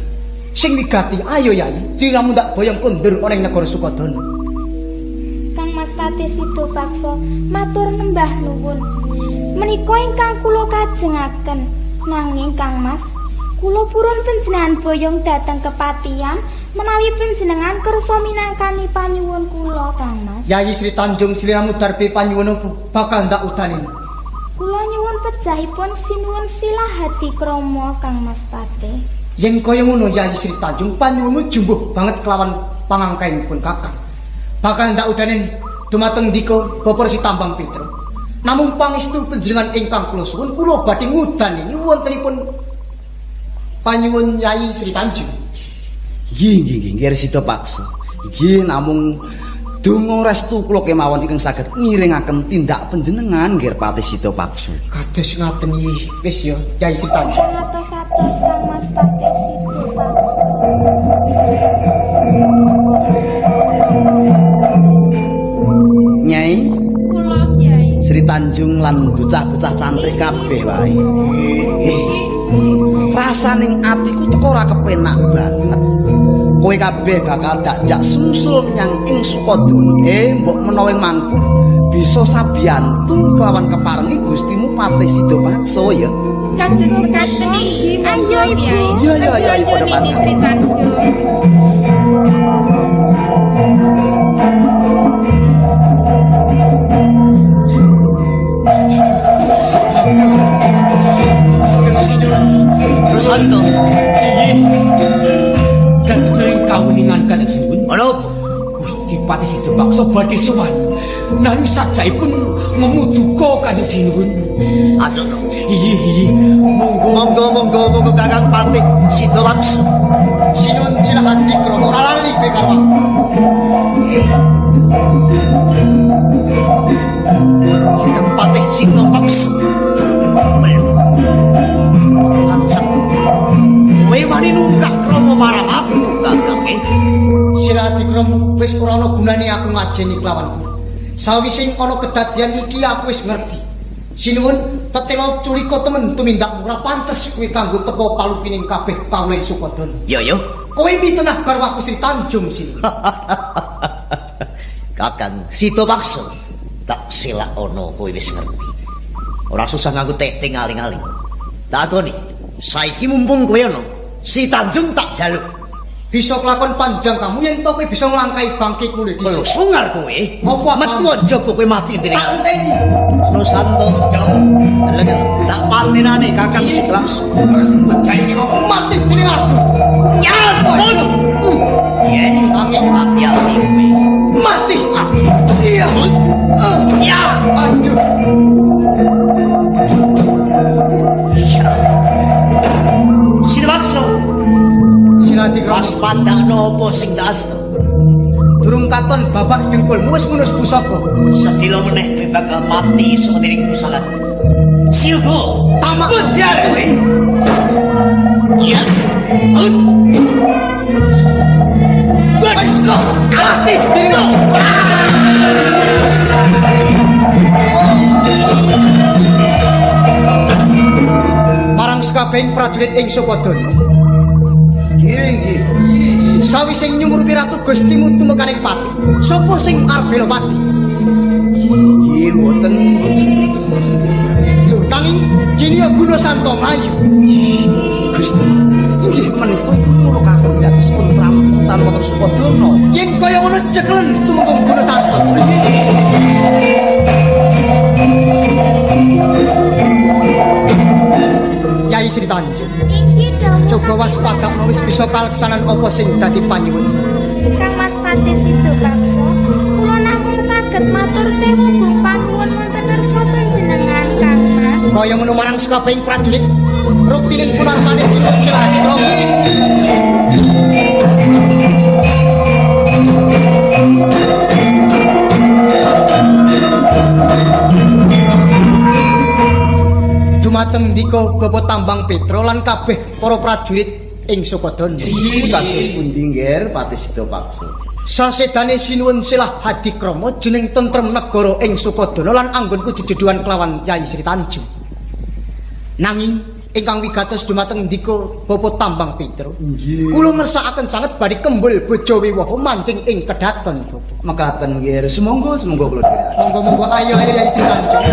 Sing wigati ayo Yayi, sliramu ndak boyong kondur ana ing negara Sukodana. Kang Mas Patih Sido Paksa matur nembah nuwun. Menika ingkang kula kajengaken. Nanging Kang Mas, kula purun panjenengan boyong dhateng kepatihan menawi panjenengan kersa minangkani panyuwun kula Kang Mas. Yayi Sri Tanjung sliramu darbe panyuwun bakal ndak udanin. Kula nyuwun pejahipun sinuwun Silahati Krama Kang Mas Patih. Yen kaya ngono Yayi Sri Tanjung panyuwunmu jumbuh banget kelawan pangangkaipun Kakang. Bakal ndak udanin dumateng ndika Bapak Resi Tambang Pitra. Namung pangestu panjenengan ingkang kula suwun kula badhe ngudanini wontenipun panyuwun Yayi Sri Tanjung. Nggih nggih nggih nggih Sido Paksa. Nggih namung donga restu kula kemawon ingkang saged ngiringaken tindak panjenengan nggih Patih Sido Paksa. Kados ngaten iki wis ya Yayi Sri Tanjung. Atos-atos Kang Mas Patih Sido Paksa. Nyai Kula Kyai. Sri Tanjung lan bocah-bocah cantik kabeh wae. Rasaning atiku teko ora kepenak banget. Kowe kabeh bakal dakjak sumsul menyang ing Sukodana. Mbok menawa ing mangku bisa sabiyantu kelawan keparengi Gustimu Patih Sido Paksa ya. Kados mekaten inggih Ayo, Ibu. Iya iya iya ayo padha Nini pangkat. Sri Tanjung. Rusanto, Nggih. Dados ing kawuningan Kanjeng Sinuwun. ana apa? Gusti Patih Sido Paksa badhe sowan. Nanging sajaipun ngemuduka Kanjeng Sinuwun. Asono. Iya iya. Monggo Monggo monggo monggo Kakang Patih Sido Paksa. Sinuwun Silahati Krama ora lali kowe karo aku. Kakang Patih Sido Paksa. Belum. Wis ora ana gunane aku ngajeni kelawan kowe. Sawise ana kedadian iki aku wis ngerti. Sinuwun, tetela culika temen tumindakmu ora pantes kowe kanggo tepa palupining kabeh kawula ing Sukodono. Ya ya. Kowe mitenah garwaku Sri Tanjung Sinuwun. Kakang Sidapaksa, tak selak ana kowe wis ngerti. Ora susah nganggo tete ngaling-aling. Takoni, saiki mumpung kowe ana, Sri Tanjung tak jaluk. Bisa kelakon panjang kamu yen to kowe bisa nglangkai bangke kule dhisik. Lho, sungar kowe. Apa metu aja kowe mati intine. Tak enteni. Nusanto. Delengen, tak patenane Kakang Sidapaksa. Mati dening aku. Ya ampun. Yes, angin hati-hati kowe. Mati. Iya. Ya, aduh. Sidapaksa. Waspadakno apa sing tak asta. Durung katon babak dengkulmu wis ngunus pusaka. Sedilo meneh kowe bakal mati saka dening pusaka. Siugo, tamak bujal kowe. Ya. Wis kok mati dening. Marang sekabehing prajurit ing Sukodono. Nggih, nggih. Sawise nyumurupi ratu Gustimu tumekaning pati, sapa sing arep bela pati? Nggih, mboten. Lho, nanging Jeniya Gunasanto mlayu. Gusti, inggih menika iku murukaken dados kontram wonten Sukodono. Yen kaya ngono ceklen tumenggung Gunasanto. Yai Sri Tanjung. Inggih dawuh. Coba waspadakno wis bisa kaleksanan apa sing dadi panyuwun. Kang Mas Patih Sidapaksa, kula namung saged matur sewu gung panuwun wonten ngersa panjenengan Kang Mas. Kaya ngono marang sekabehing prajurit, ruktinin kunarmane Sinuwun Silahadikrama. Dumateng ndika Bapak Tambang Petro lan kabeh para prajurit ing Sukodono. Kados pundi nggih Patih Sidapaksa? Sasedane Sinuwun Silah Hadikrama jeneng tentrem negara ing Sukodono lan anggonku jejeduan kelawan Yai Sri Tanjung. Nanging ingkang wigatos dumateng ndika Bapak Tambang Petro, kula ngersakaken sanget badhe kembul bojo wiwaha mancing ing kedaton Bapak. Mekaten nggih, sumangga sumangga kula dherekaken. Monggo-monggo ayo ayo Yai Sri Tanjung.